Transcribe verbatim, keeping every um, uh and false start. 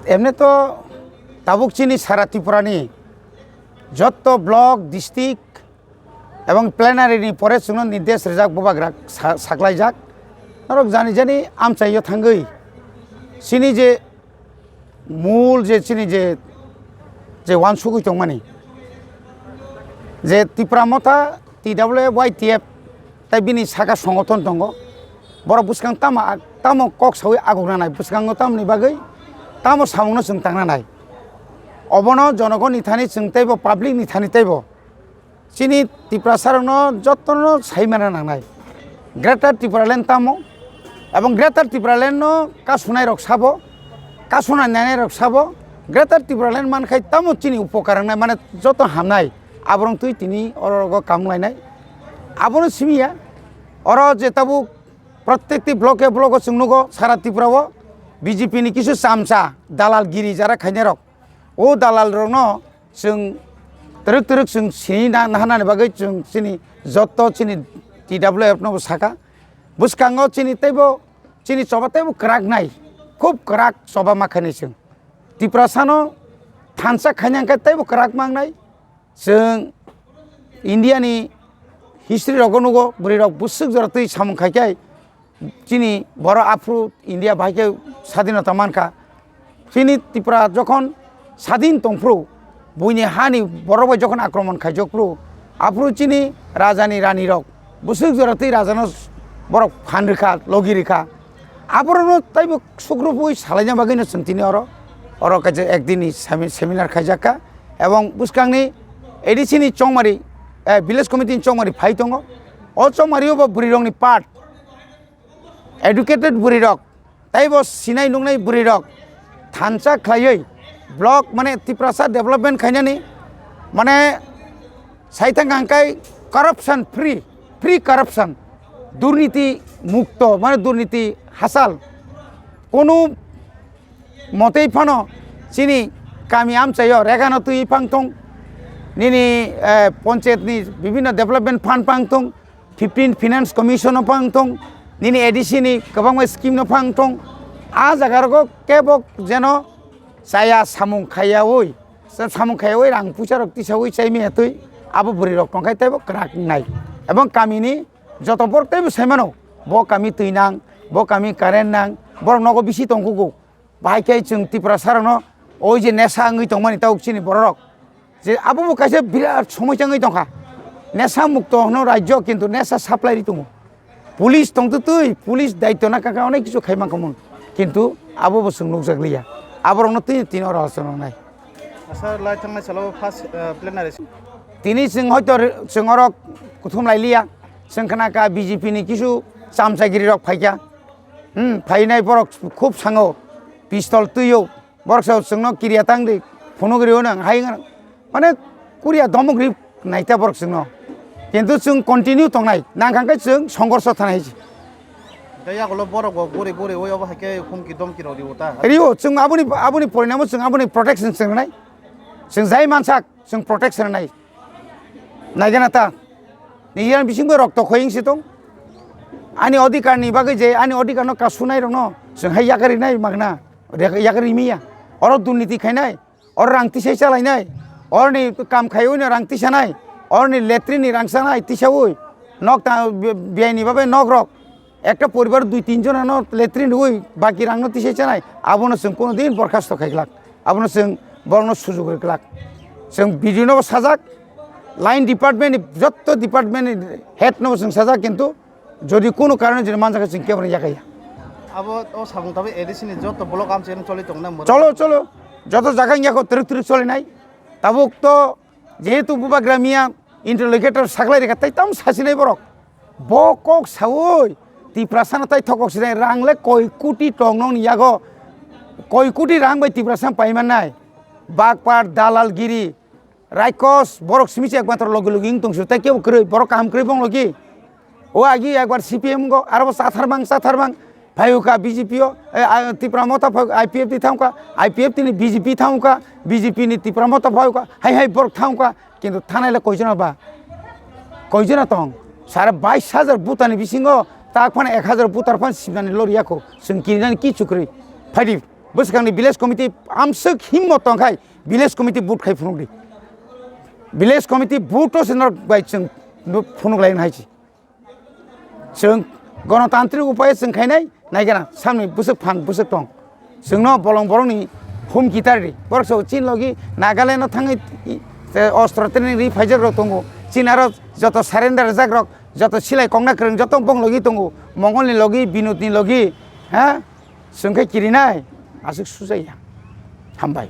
Emni to tabuk chini sara Tripura ni jotto block, district ebong plenary ni pore chwngno nirdesh rijak, bubagra sa-, saklaijak. Norok jani jani amchaio thangwi chini je mul je chini je, je wansugwi tongmani je Tipra Motha, T W F, Y T F, tai bini saka songothon tongo. Borok bwskang tamo, tamo kok sawi aguk nanai, bwskango tamoni bagwi tamo samungno chwng tangna nai. Obono jonogonni thani chwng teibo, public ni thani teibo. Chini Tiprasa rokno jotono sai mana nangnai. Greater Tipraland tamo? Ebong Greater Tipraland no kasunai rok sabo, kasunai nanai rok sabo, Greater Tipraland mankhai tamo chini upokar wngnai, mane joto hamnai, aborok twi tini oro rogo kamung lainai. Abono simi ya, oro je tabuk protekti bloke blogo chwng nugo sara Tripura o B J P ni kisu chamsa dalal giri jara khainai rok. O dalal rokno chwng twrwk twrwk chwng sini na, naharnani bagwi chwng chini jotto chini T W F no bo saka. Bwskango chini teibo, chini choba teibo kwrak nai, khub kwrak choba ma khainai chwng. Tiprasano thansa khaina hwnkhe teibo kwrak mangnai. Chwng India ni history rogo nugo, bwrwi rok bwswk jora twi samung khai khai chini borok aphuru India bahai khe sadinota mankha. Chini Tripura jokhon sadin tongphuru, buini hani borok bai jokhon akromon khaijokphuru, aphuru chini raja ni rani rok bwswk jora twi raja no borok phan rwkha, logi rwkha. Aborokno taibo sukrubwi salaina bagwino chwng tini oro, oro kaisa ekdinni semi-, seminar khaijakha, ebong bwskangni A D C ni chongmari, eh, village committee ni chongmari phai tongo. O chongmario bo bwrwirokni part, educated bwrwirok, taibo sinai nuknai bwrwirok thansa khlaiwi block, mane, Tiprasa development khainani, mane, saithang hangkai corruption free, free corruption, durniti mukto, mane, durniti hachal, kunu motwi phano chini kami amchaio regano twi phang thung, nini, eh, ponchayat ni bibhinno development fund phang thung, fifteen Finance Commission no phang thung, nini A D C ni kwbangma scheme no phang thung. A jaga rogo kebo jeno chaya samung khaiyaui, sa-, samung khaiyaui rang puisa rok tisaui chai maya twi abo bwrwi rok tongkhai teibo kwrak wngnai. Ebong kami ni joto borok teibo sai mano, bo kami twi nang, bo kami current nang, borok nogo bisi tongkugo. Bahai khe chwng Tiprasa rokno oi je nesa wngwi tongmani tabuk chini borok rok, je abo bo kaisa birat somosya wngwi tongkha. Nesa mukto hwno rajyo, kintu nesa supply ri tongo. Police tongtwtwi, police daityo na kaka onek kisu khai mankha mun, kintu abo bo chwng nukjakliya. Aborokno twi tini oro aswk nwngnai. Asa lai thangnai salo first, eh, plenary. Tini chwng hoito re-, chwng oro kuthum lailiya, chwng khna kha B J P ni kisu chamchagiri rok phaikha. Hmm, phainai borok khub sango, pistol twio, borok sao chwngno kiriya tang di, phunuk rio nang, hai nang. Mane kuriya domok ri naita borok chwngno. Kintu chwng continue tongnai, nang kha khe chwng songhorsho thanai se. Tei yagulo borok bo guri guri oi obo hai khe humki domki rok rio ta. Rio, chwng aboni, aboni porinamo chwng aboni protection chwng nai. Chwng jai mansak, chwng protection nai. Naigana ta. Nini bisingbo rokto khoying si tong. Ani odhikar ni bagwi je ani odhikar no kasunai rokno chwng hai yakari nai magna. Re-, yakari miya. Oro durniti khainai. Oro rang tisai chalainai. Oroni kam khaiwi no rang tisanai. Oroni latrine ni rang sanai tisaui. Nok ta bi-, biyai ni babai nok rok. Ekta poribar dui tin jona no latrine rwui baki rang no tisai chanai. Abono chwng kono din borkhasto khai glak. Abono chwng borokno sujuk rwglak. Chwng B D O no bo sajak, line department ni jotto department ni head no bo chwng sajak, kintu jodi kono karone jodi manjak khe chwng kebo no yakaya. Abo o samung tabuk A D C ni jotto block amchaino choli tongna mwrwk. Cholo, cholo. Joto jaga wngya kho twrwk twrwk cholinai. Tabuk to jehetu bubagra miya interlocutor saklai rikha tei tamo sasinai borok. Bo kok saui Tiprasano tai thokok sinai rang le koi koti tong nokni yago. Koi koti rang bai Tiprasa paimannai. Bakpar, dalalgiri, raikos, borok simi se ekmatro logi logi wng tong su, tei kebo kwrwi, borok kaham kwrwi bong logi. O agi ekbar C P M go, aro bo chathar mang, chathar mang. Phaiuka B J P o, eh, ah, Tipra Motha phai, I P F T thangka, I P F T ni B J P thangka, B J P ni Tipra Motha phaiuka, hai hai borok thangka, kintu thanai le koijona ba? Koijona tong? Sare bais hajar butani bisingo tak phano ek hajar butar phan sibnani loriya kho, chwng kirinani ki chukrwi? Phaidi, bwskangni village committee amswk himmo tongkhai village committee vote khai phunukdi. Village committee vote o se norok bai chwng phunuk lai hai se. Chwng gonotantrik upaye chwng khainai naigana samni bwswk phang bwswk tong. Chwngno bolong borokni humki tardi. Borok so chin logi Nagaland o thangwi ostro training ri phaijak rok tongo. Chin aro joto surrender jak rok, joto silai kongna kwrwng joto bong logi tongo. Mongol ni logi, Binod ni logi, ha? Chwng khe kirinai aswk sujaya. Hambai.